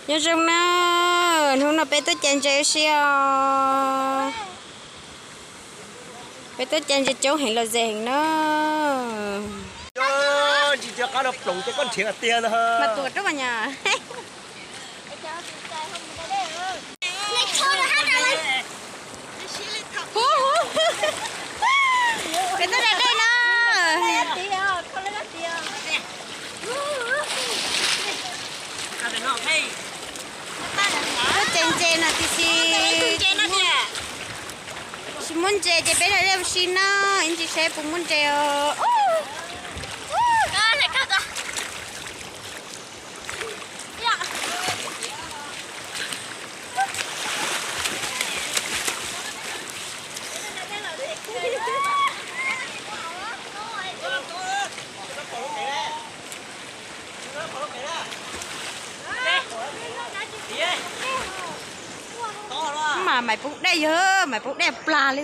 Nyob zoo na, hnub no peb tuaj cai ntses ua si os. Peb tuaj cai ntses coob heev los ze heev na. Mas tus tiag na. Peb tuaj da dej no. Tuaj cai ntses no tiam sis tsis muaj ntses ces peb da dej ua si no, ib ntsis saib puas muaj ntses os. Mas maiv poob dej yog, maiv poob dej plag li.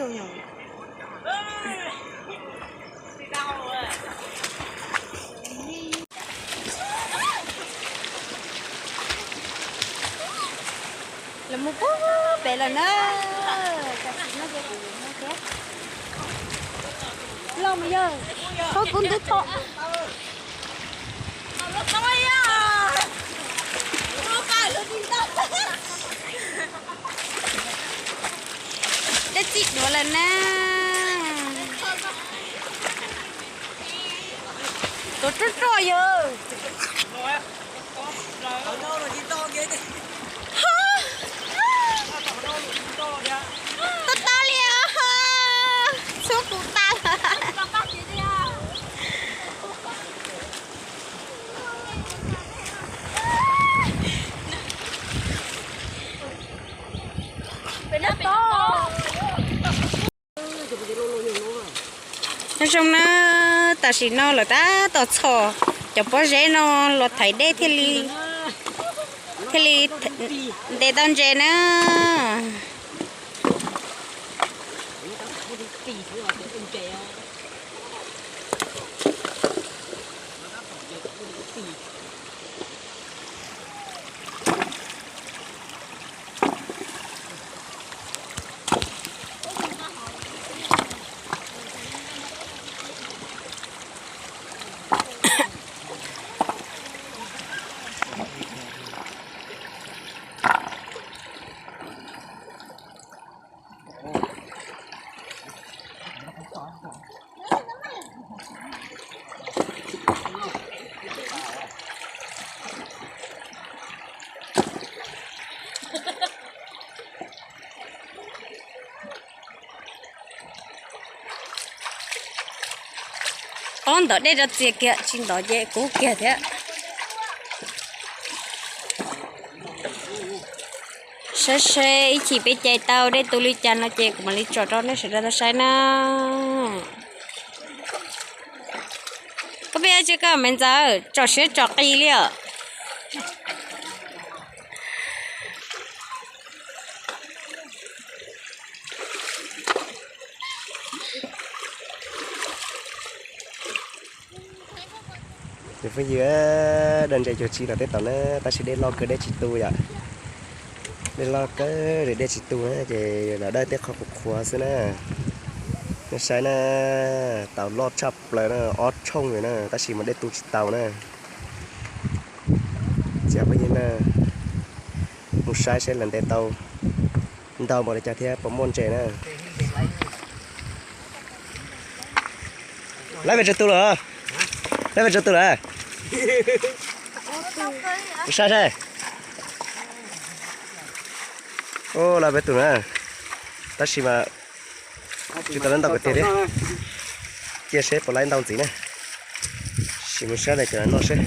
Lawv mus puag pem lawm na. Tam sim no ces kuv mus thiab. Los mas yog, khaub kub ntub tho. Dej txim duav lawm na. Tuav ruaj ruaj yog. Tau tau li os, txhub kuv tas lawm. Nyob zoo na, tam sim no lawv tab tom txhom cov pob zeb no los thaiv dej thiaj li, thiaj li ntes tau ntses na. Ob ntawm dej rau txias kiag, tsis ntawd ces kub kiag thiab. Saib seb ib chim peb cais tau dej tu li cas no ces kuv mam li tsom rau nej sawv daws tau saib na. Koj peb tsis koj me ntxawm tsom siab tsom qis li os. Cov phooj ywg, da ntses cuag tsi los teb tom na, tab sis dej loj kawg dej tsis tu yom. Dej loj kawg dej tsis tu na ces los da tej qhov qhuav qhuav xwb na. Nej saib na, tau loj tshaj plaws na, ob tshooj li na, tab sis mas dej tu tsis tau na. Cov phooj ywg na, mus saib seb lawv ntes tau ntau npaum li cas thiab puas muaj ntses na. Laib pes tsawg tus lawm? Laib pes tsawg tus lawm? Mus saib seb. Ua, laib peb tus na, tab sis mas tsis tau laib ntau kawg tiag thiab. Cia seb puas laib ntau ntxiv na. Sim mus saib daim cov no seb.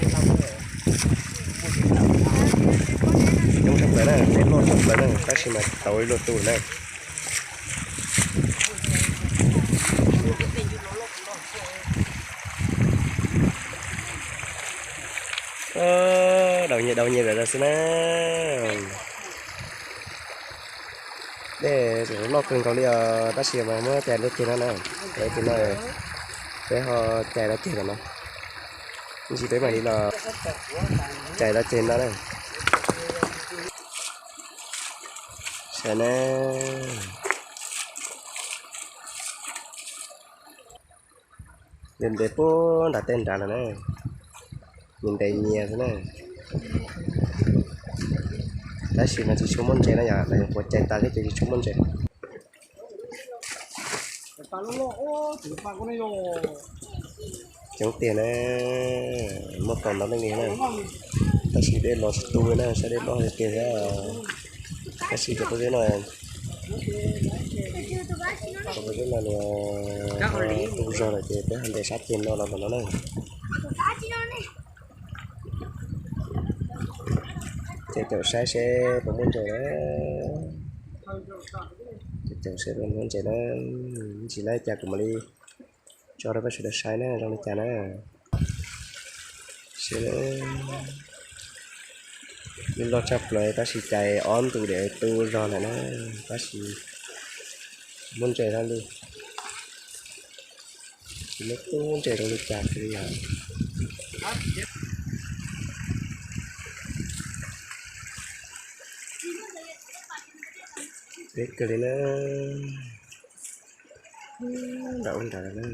Coob tshaj plaws na, dej loj tshaj plaws na, tab sis mas tsis tau ib luag tu na. Daus nyias daus nyias lawm xwb na. Dej loj kawg nkaus li os, tab sis mas muab cais rau ceg no na. Cais rau ceg no, peb ho cais rau ceg tom no. Ib ntsis peb mam li los cais rau ceg no na. Ntev na, ntev ntev puag nram tej nrad lawm na, nyias ntev nyias xwb na. Tab sis mas tsis tshua muaj ntses na yom, lawv yuav quav cai tas thiab ces tsis tshua muaj ntses. Coob tiag na, muaj tau ntau leej li na, tab sis dej los tsis tu li na, saib dej loj tiag thiab. Tab sis cov pob zeb no, cov pob zeb no nws tu zog lawm ces peb ho ntes sab ceg no los ntawm no na. Ces caum saib seb puas muaj ntses na. Ces caum seb puas muaj ntses na. Ntsis laib cas kuv mam li tso rau peb sawv daws saib na zoo li cas na. Seb, yeej loj tshaj plaws tab sis cais ob ntus diam tu zog lawm na, tab sis muaj ntses hlo li. Tsis muaj tub ntses zoo li cas li os. Deb kawg li na. Nram ub nrad na,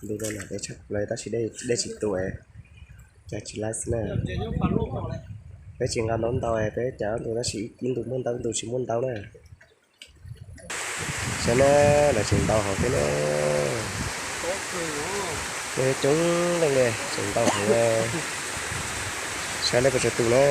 ntu no mas deb tshaj plaws tab sis dej tsis tu, cas tsis laib xwb na. Peb tsis nqa ntau ntau, peb cais ob ntus tab sis ib ntus muaj ntau ib ntus tsis muaj ntau na. Saib na, lawv tseem ntaus hauv thiab na. Coob leej li, tseem ntaus hauv. Saib lawv puas tsawg tus na.